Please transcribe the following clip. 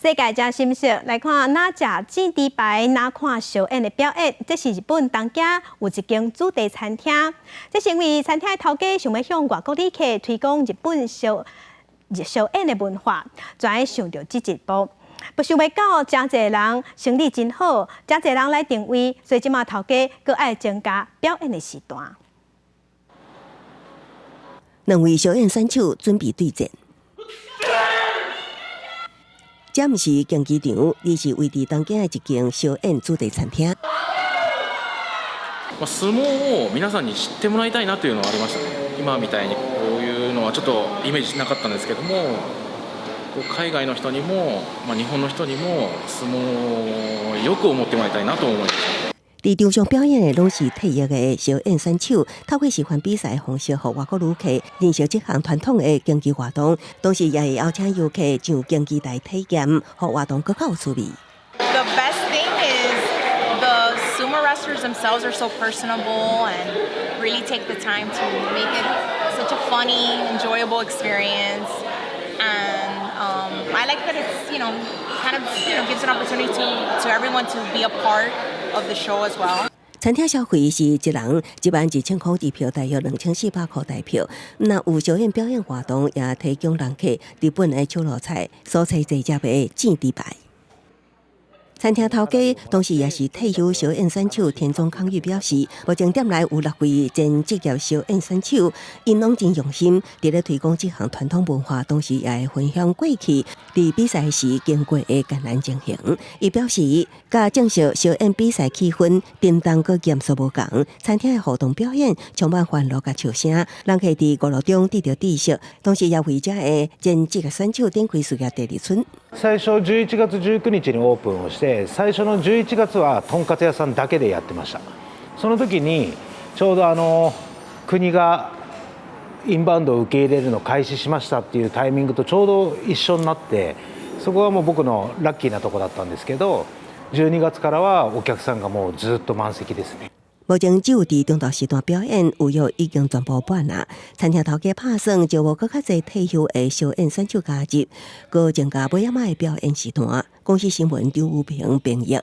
世界真心色，來看若食煎豬排，若看燒演的表演。這是日本東京有一間主題餐廳，這是因為餐廳的頭家想欲向外國旅客推廣日本燒燒演的文化，才想著這一步。不想袂到，誠濟人生意真好，誠濟人來訂位，所以這馬頭家閣愛增加表演的時段。兩位燒演選手準備對戰。這毋是競技場，而是位佇東京的一間燒演主題餐廳。相撲を皆さんに知ってもらいたいなというのはありましたね。今みたいにこういうのはちょっとイメージなかったんですけども、海外の人にも、日本の人にも相撲をよく思ってもらいたいなと思いました。佇場上表演的攏是退役的燒演選手，透過示範比賽方式，予外國旅客認識這項傳統的競技活動，同時也會邀請遊客上競技台體驗，予活動閣較有趣味。 The best thing is the sumo wrestlers themselves are so personable and really take the time to make it such a funny, enjoyable experience. And I like that it's kind of gives an opportunity to everyone to be a part of the show as well. 餐廳消費是一人11,000箍一票，大約2400箍台票。若有燒演表演活動，也提供人客日本的手路菜、蔬菜濟汁的煎豬排。餐廳頭家，同時也是退休燒演選手田中康裕表示，目前店內有六位前職業燒演選手，𪜶攏真用心，佇咧推廣這項傳統文化，同時也會分享過去佇比賽時經過的艱難情形。伊表示，佮正式燒演比賽氣氛沉重閣嚴肅無仝，餐廳的互動表演充滿歡樂佮笑聲，人客佇娛樂中得著知識，同時也為這个前職業選手展開事業第二春。最初11月19日にオープンをして、最初の11月はとんかつ屋さんだけでやってました。その時にちょうど国がインバウンドを受け入れるのを開始しましたっていうタイミングとちょうど一緒になって、そこはもう僕のラッキーなとこだったんですけど、12月からはお客さんがもうずっと満席ですね。目前只有佇中晝時段表演，預約已經全部滿啦。餐廳頭家拍算招募閣較濟退休的燒演選手加入，閣增加尾仔的表演時段。公視新聞張武平編譯。